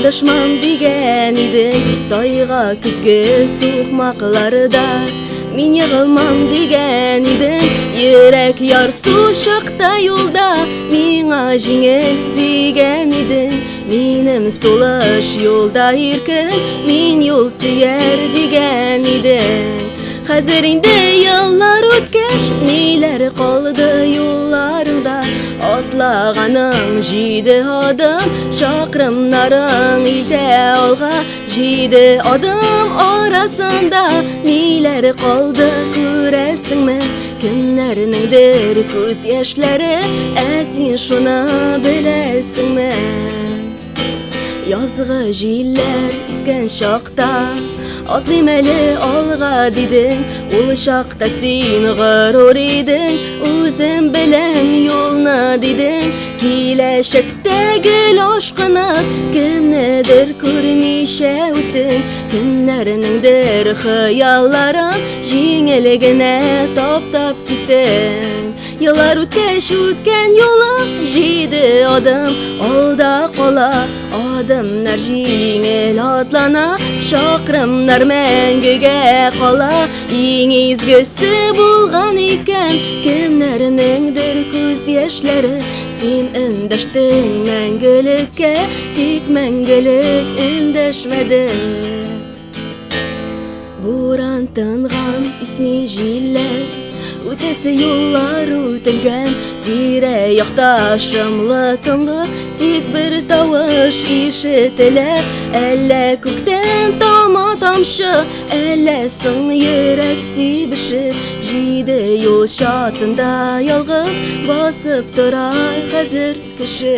Адашмам дигән идең, тайга көзге сукмакларда. Мин егылмам дигән идең, йөрәк ярсу чакта юлда. Миңа җиңел дигән идең, минем сулыш юлда иркен, мин юл сөяр дигән идең. Хәзер инде еллар үткәч, ниләр калды юлларыңда? Атлаганың җиде адым, чакрымнарың илтә алга. Җиде адым арасында ниләр калды, күрәсеңме? Кемнәрнеңдер күз яшьләре, ә син шуны беләсеңме? Язгы җилләр искән чакта Атлыйм әле алга дидең. Ул чакта син горур идең, Үзем беләм юлны дидең. Киләчәктә гел ашкынып, Кемнедер күрмичә үттең. Кемнәрнеңдер хыялларын Җиңел генә таптап киттең. Еллар үткәч үткән юлың җиде адым алда кала. Адымнар җиңел атлана, чакрымнар мәңгегә кала. Иң изгесе булган икән кемнәрнеңдер күз яшьләре. Син эндәштең мәңгелеккә, тик мәңгелек эндәшмәде. Буран тынган, исми җилләр, Үтәсе юллар үтелгән. Тирә-якта шомлы тынлык, Тик бер тавыш ишетелә. Әллә күктән тама тамчы, Әллә соң йөрәк тибеше. Җиде юл чатында ялгыз Басып тора хәзер кеше.